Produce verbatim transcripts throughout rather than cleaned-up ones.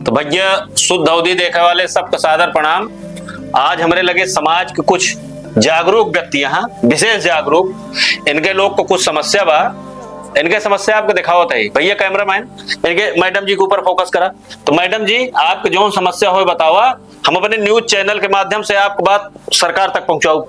तो भैया, शुद्ध अवधी देखे वाले सबका सादर प्रणाम। आज हमरे लगे समाज के कुछ जागरूक व्यक्ति, यहाँ विशेष जागरूक, इनके लोग को कुछ समस्या बा, इनके समस्या आपको दिखावत है। भैया कैमरामैन, इनके मैडम जी के ऊपर फोकस करा। तो मैडम जी, आपके जौन समस्या होए बतावा, हम अपने न्यूज चैनल के माध्यम से आपकी बात सरकार तक पहुँचाऊ।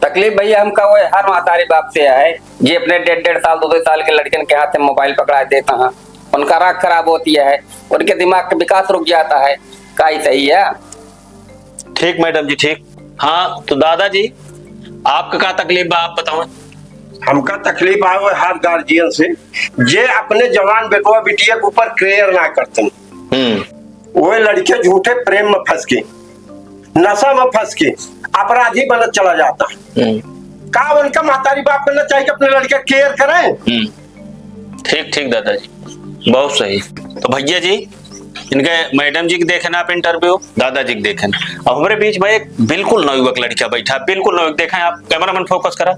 तकलीफ भैया हमका वो हर महतारी बाप से है, जे अपने डेढ़ डेढ़ साल, दो दो साल के लड़कन के हाथ में मोबाइल पकड़ा देता है, उनका राख खराब होती है, उनके दिमाग का विकास रुक जाता है। का ई सही है? ठीक मैडम जी, ठीक। हाँ, तो दादाजी, आपका का तकलीफ बा, आप बताओ। हमका तकलीफ आए हुए हर गार्जियन से, जे अपने जवान बेटवा बिटिया के ऊपर केयर ना करते। हम्म। वो लड़के झूठे प्रेम में फंस के, नशा में फंस के, अपराधी बनत चला जाता है। हम्म। का उनका महतारी बाप करना चाहिए कि अपने लड़के केयर करें? हम्म। ठीक, ठीक दादाजी, बहुत सही। तो भैया जी, इनके मैडम जी के देखेन आप इंटरव्यू, दादाजी के देखेन। अब हमरे बीच में एक बिल्कुल नवयुवक लड़का बैठा, बिल्कुल नवयुवक, देखें आप, कैमरामैन फोकस करा।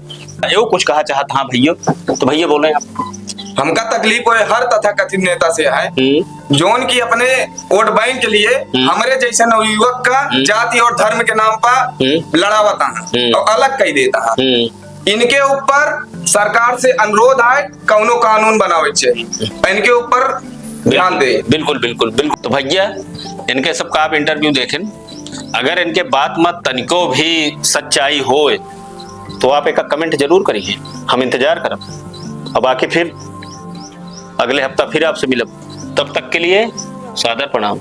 यो कुछ कहा चाहत, हाँ भैया, तो भैया बोले आप। हमका तकलीफ होए हर तथाकथित नेता से है, हम्म। जौन की अपने वोट बैंक के लिए हम्म। हमरे जैसे नवयुवक का हम्म। जाति और धर्म के नाम पर हम्म। लड़ावता है हम्म। और अलग कह देता है। हम्म। इनके ऊपर सरकार से अनुरोध है, कौनो कानून बनावे के चाहिए, इनके ऊपर ध्यान दे। बिल्कुल, बिल्कुल, बिल्कुल। तो भैया, इनके सबका आप इंटरव्यू देखें, अगर इनके बात में तनिको भी सच्चाई होए, तो आप एक कमेंट जरूर करिए, हम इंतजार करब। अब बाकी फिर अगले हफ्ता फिर आपसे मिलब, तब तक के लिए सादर प्रणाम।